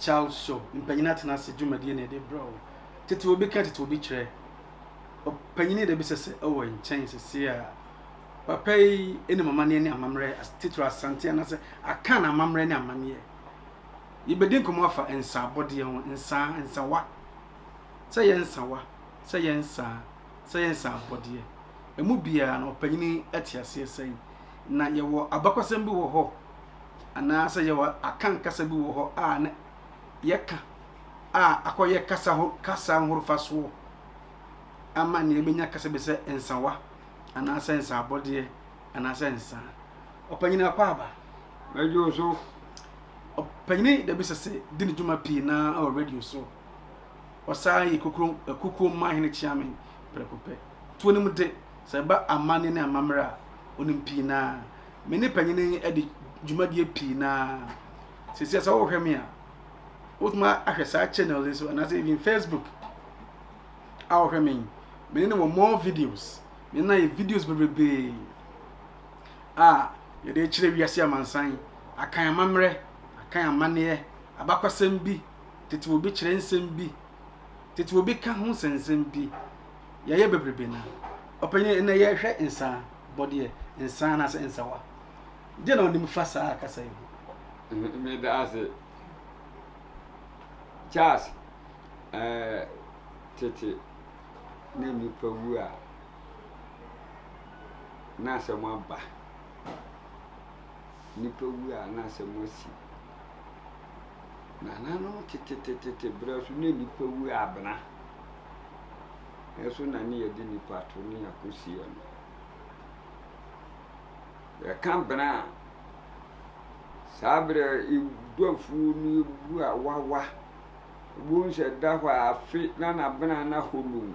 Charles Show, mpanyin atena ase dwumadie na yɛde brɛ wo. Tete obi ka tete obi kyerɛ. Ɔpanyin da bi sɛsɛ ɛwɔ nkyɛn sɛsɛ a papa yi nim amanneɛ ne amammerɛ titiri Asante anaasɛ Akan amammerɛ ne amanneɛ. Yɛbɛdi nkɔmmɔ afa nsa abɔdeɛ ho, nsa, nsawa. Sɛ yɛ nsawa, sɛ yɛ nsa, sɛ yɛ nsa abɔdeɛ. Ɛmu biara no ɔpanyin te aseɛ sɛn? Na yɛwɔ abakɔsɛm bi wɔ hɔ anaasɛ yɛwɔ Akan kasa bi wɔ hɔ a na yɛka a akɔyɛ kasa ho kasa nhorofasoɔ ama nea ɛbɛnya kasa bi sɛ nsawa anaasɛ nsaabɔdeɛ anaasɛ nsaa. Ɔpanyin Akwaaba. Mɛgye wo so. Ɔpanyin Dabi Sese di ne dwuma pii naa wɔ radio so. Ɔsan yɛ kokro kukuo mma hene kyeame prɛko pɛ. Tuo no mu de, sɛ ɛba amanneɛ ne amammerɛ a, onim pii naa. Me ne panyin yi adi dwumadie pii naa. Seesei sɛ wohwɛ me a, wotumi ahwɛ saa channel yi so anaasɛ even Facebook a wohwɛ me yi, me ne no wɔ more videos. Me ne no ayɛ videos bebrebee a yɛde kyerɛ wiase amansan, akan amammerɛ, akan amanneɛ, abakwasɛm bi, tete obi kyerɛ nsɛm bi, tete obi ka ho nsɛnsɛm bi. Yɛayɛ bebrebe na. Ɔpanyin, ɛnnɛ yɛrehwɛ nsa bɔdeɛ, nsa anaasɛ nsawa. Deɛ na ɔnim fa saa kasa yi ho? Meda ase. Charles, ɛɛ tete na nnipa wu a, na asɛm aba. Nnipa wu a na asɛm asi. Nananom tetetetete berɛ so na nnipa wu a abena. Ɛso na ne yɛde nnipa to ne yɛakɔsie no. Yɛka bena a, saa berɛ yɛdɔ afuo no yɛbu a wawa. Wobɛhu sɛ ɛda hɔ a afe na n'abena no ahɔ no.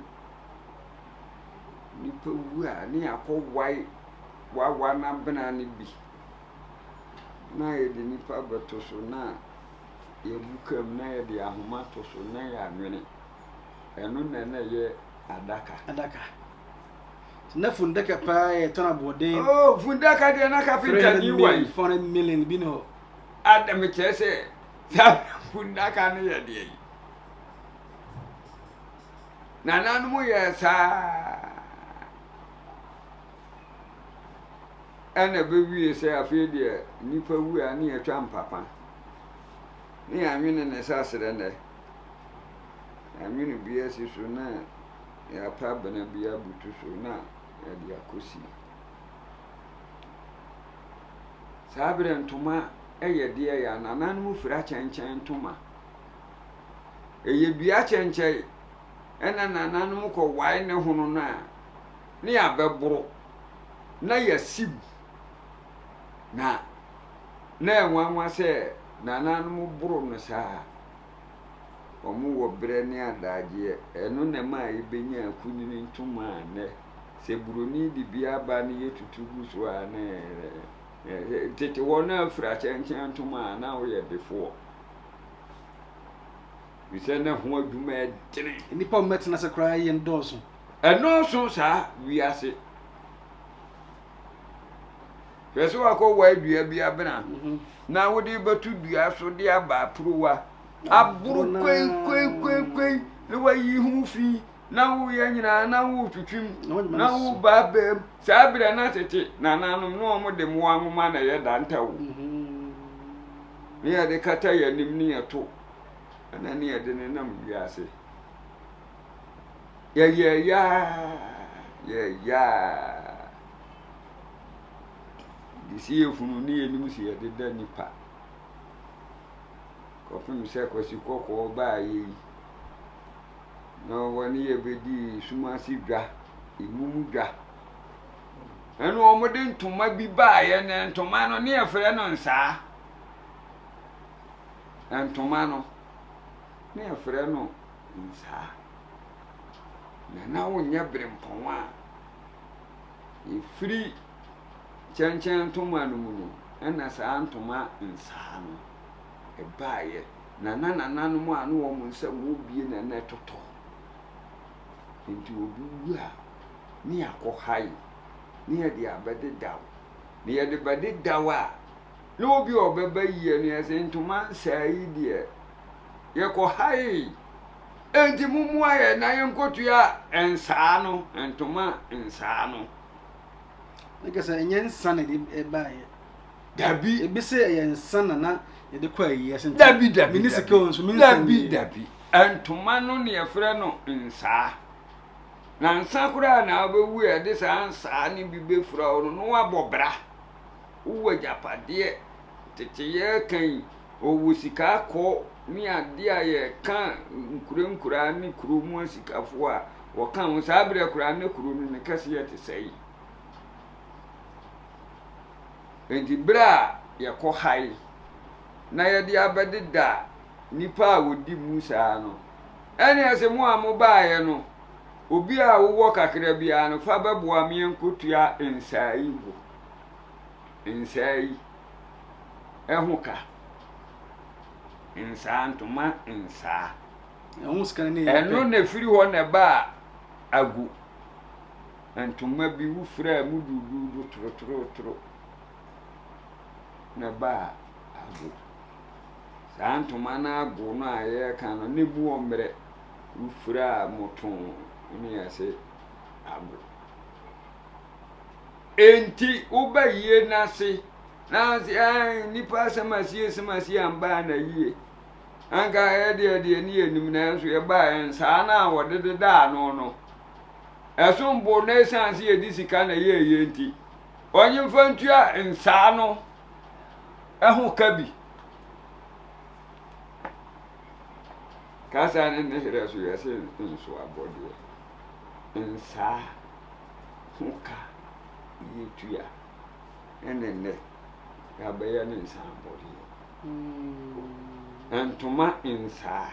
Nnipa wu a ne yɛakɔwae wawa n'abena no bi na yɛde nnipa bɛto so na yɛabuka mu na yɛde ahoma ato so na yɛanwene. Ɛno na na ɛyɛ adaka. Adaka. Na fundaka paa yɛ tɔn aboɔden. Oh, fundaka deɛ na kapenta ni wɔ yi. 400 million bi ne hɔ. Ada mekyerɛ sɛ saa fundaka no yɛ deɛ yi. Nananom yɛ saa. Ɛna bɛwie sɛ afei deɛ nnipa wu a ne yɛtwa mpapa. Ne yɛanwene ne sɛ aserɛ nnɛ. Yɛanwene bi asi so na yɛapɛ abena bi abutu so na yɛde akɔsi. Saa berɛ ntoma yɛ deɛ yɛ a nananom fira kyɛnkyɛn ntoma. Ɛyɛ dua kyɛnkyɛn ɛna nananom kɔwae ne hono no a ne yɛabɛboro na yɛasim na na ɛnwanwa sɛ nananom boro no saa. Wɔwɔ berɛ ne adagyeɛ. Ɛno na ɛmaa yɛbɛnyaa kunini ntoma a nnɛ sɛ buroni de bi aba na yɛtutu gu so a na tete hɔ na afira kyɛnkyɛn ntoma a na woyɛ defoɔ. Firi sɛ na ho adwuma ɛdene. Nnipa a wɔbɛtena ase koraa yɛ nnɔɔso. Ɛnnɔɔso saa wiase. Hwɛ sɛ wakɔwae dua bi abena na wode bɛto dua so de aba apurowa aboro koikoikoikoi na wayi ho fi na woyɛ nyinaa na wotwitwim na woba bam saa berɛ na tete nananom na wɔn de mmoa nwoma na ɛyɛ danta o ne yɛde kata yɛn anim ne yɛto ɛna ne yɛde nenam wiase yɛyɛ yaa yɛyaa De si yɛn funu ne yɛn nim sɛ yɛde da nipa. Kɔpem sɛ Kwasi Kɔkɔɔ baeɛ yi, na wɔne yɛ bɛdii sum ase dwa, emu mu dwa. Ɛna wɔde ntoma bi baeɛ, na ntoma no ne yɛfrɛ no nsaa. Ntoma no ne yɛfrɛ no nsaa. Na na wonyɛ berempɔn a, Ɛfiri kyɛnkyɛn ntoma no mu no, ɛna saa ntoma nsaa no ɛbaeɛ. Na na nananom a na wɔn nsam wɔ bie na na ɛtotɔ. Nti obi wu a, ne yɛakɔhae, ne yɛde abɛdedaw. Na yɛde bɛdedaw a, na obi a ɔbɛba yie no yɛsɛ ntoma nsaa yi deɛ. Yɛkɔhaee. Enti mommoa yɛn na yɛnkɔtua nsaa no, ntoma nsaa no. Ne kɛ sɛ ɛnyɛ nsa na ɛde baeɛ. Dabi. Ebi sɛ ɛyɛ nsa na na yɛde kɔ ayi ase nti. Dabi dabi. Mini sika o nso mi nsa nie. Dabi dabi. Ntoma no na yɛfrɛ no nsaa. Na nsa koraa na wobɛwu a yɛde saa nsaa no bi bɛfura wo no na woabɔ bra. Wowɔ agyapadeɛ. Tete yɛreka yi, ɔwɔ sika akɔ ne adeɛ a yɛka nkura nkuraa ne kuro mu asikafoɔ a wɔka ho. Saa berɛ koraa na kuro no ne kɛseɛ te sɛe. Enti berɛ a yɛkɔhae na yɛde abɛdeda nnipa a wɔdi mu saa no, ɛnneɛ sɛ mo a mobaeɛ no, obi a wowɔ kakra biara no, fa bɛboa me yɛnkɔtua nsaa yi bo, nsaa yi ho ka. Nsaa, ntoma nsaa. Ɛno na ɛfiri hɔ na ɛbaa agu. Ntoma bi wofiraa mu duuduudu torotorotoro na ɛbaa ago. Saa ntoma no ago no a yɛreka no, na emu wɔ mmerɛ. Wofiraa motoo ne yɛse ago. Enti woba yie no ase na ase ɛɛ nnipa asɛm asie asɛm asie amba na yie. Anka ɛdeɛ deɛ ne yɛnim nanso yɛbaa nsaa no a wɔde deda ano no Ɛsom bo na esiane sɛ yɛde sika na ɛyɛeɛ nti, ɔnye mfa ntua nsaa no ho ka bi. Kasa ne ne herɛ so yɛse nso abɔdeɛ. Nsaa ho ka yɛtua ɛne nnɛ yɛabɛyɛ ne nsaa abɔdeɛ. Ntoma nsaa.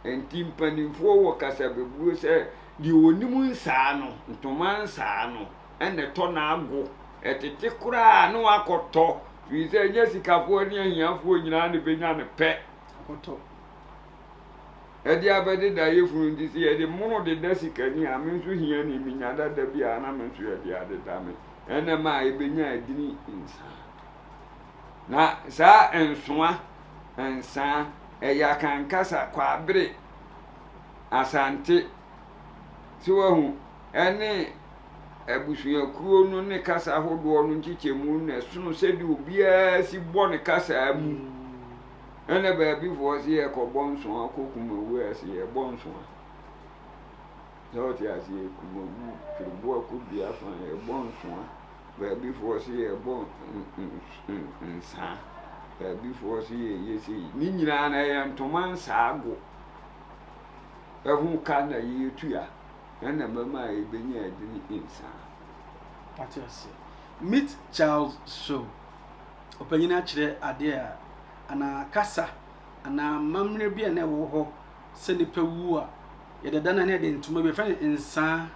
Enti mpanimfoɔ wɔ kasabebuo sɛ, deɛ ɔnim nsaa no, ntoma nsaa no, ɛna ɛtɔ n'ago. Ɛtete koraa na wakɔtɔ, firi sɛ ɛnyɛ sikafoɔ ne ahiafoɔ nyinaa na ɛbɛnya no pɛ. Akɔtɔ. Ɛde abɛdeda yɛfunu nti sɛ yɛde mono deda sikani a, me nso hiani menya dada bi a na me nso yɛde adeda me. Ɛna ma yɛbɛnya adini nsaa. Na saa nsoa, nsaa, ɛyɛ Akan kasa, Kwaabere, Asante, so wahu, ɛne abusuakuo no ne kasa ahodoɔ no nkyekyɛmu na ɛsono sɛdeɛ obiara si bɔ ne kasa mu. Ɛna baabifoɔ se yɛkɔbɔ nsoa kɔ Kumawu a ɛse yɛbɔ nsoa. Sɛ ɔte aseɛ Kumawu, Twereboa kɔdua fa yɛbɔ nsoa. Baabifoɔ se yɛbɔ nsaa, baabifoɔ se yɛyɛ sei. Ne nyinaa no ɛyɛ ntoma nsaa go. Ɛho ka na yɛtua ɛna mɛma a yɛbɛnya adini nsaa. Wate aseɛ. Meet Charles Show. Ɔpanyin akyerɛ adeɛ a anaa kasa anaa amammerɛ bi a na ɛwɔ hɔ sɛ nipa wu a yɛde da no na yɛde ntoma bi yɛfrɛ no nsaa.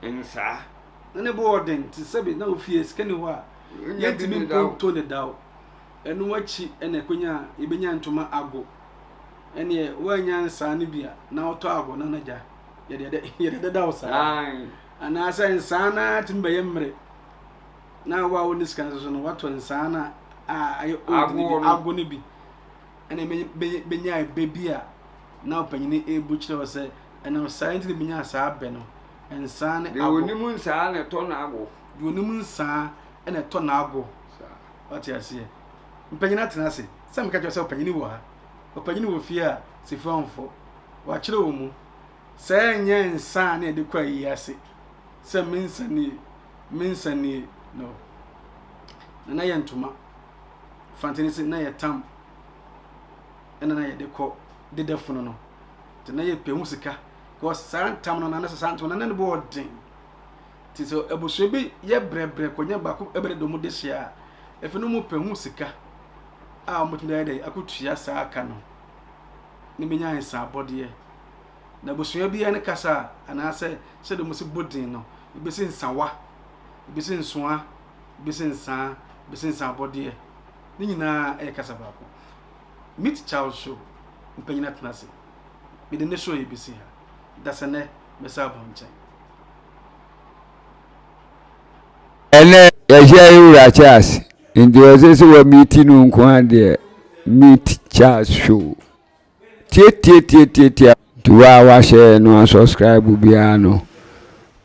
Nsaa. Na ne bo wɔ den te sɛ bi na ofie sika ni hɔ a yɛntumi mpo nto ne daw. Ɛno akyi na ɛkonya yɛbɛnya ntoma ago. Ɛneɛ woannya nsaa no bi a na wotɔ ago no na gya yɛde yɛde deda wo saa. Anaasɛ nsaa no ara tumi bɛyɛ mmerɛ na wo a wonni sika no so no woatɔ nsaa no a ayɛ old no bi ago no bi ɛna bɛnya ɛbɛ bi a na ɔpanyini ɛrebu kyerɛ wo sɛ ɛnam saa nti na bɛnya saa bɛ no. Nsaa ne Deɛ ago. ɔnim nsaa na ɛtɔ n'ago. Deɛ ɔnim nsaa na ɛtɔ n'ago. Wate aseɛ? Mpanyin atena ase. Sɛ meka kyerɛ sɛ ɔpanyini wɔ ha. Ɔpanyini wɔ fie a sifua mfɔ. Wakyerɛ wɔ mu. Sɛ ɛnyɛ nsa a na yɛde kɔ ayi ase. Sɛ me nsa nie, me nsa nie. No. Na na yɛ ntoma. Fante ne se na yɛ tam. Ɛna na yɛde kɔ deda funu no. Nti na yɛpɛ ho sika. Because saa ntam no na saa ntoma no na ne bo wɔ den. Nti sɛ abusua bi yɛ brɛbrɛ kɔnya baako ɛbɛde dɔm de hyɛ a, efi no mu pɛ ho sika a wɔbɛtumi de ayɛ dɛ akɔtua saa aka no ne bɛnya nsa abɔdeɛ. Na abusua biara ne kasa a anaasɛ sɛdeɛ wɔn si bɔ din no, ebi si nsawa, ebi si nsoa, ebi si nsaa, ebi si nsa abɔdeɛ. Ne nyinaa yɛ kasa baako. Meet Charles Show, mpanyin atena ase. Mede ne show yi besi ha. Dasɛnɛ mɛsan aba wo nkyɛn. Ɛnɛ yɛahyia yɛ wura Charles nti ɔsɛ sɛ wa meet no nko ara deɛ meet Charles show. Tietietietietie. Nti wo a wahyɛ no asubscribe biara no,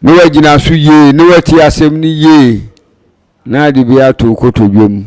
na wagyina so yie, na watie asɛm no yie, na ade bi ato wo kotodwe mu.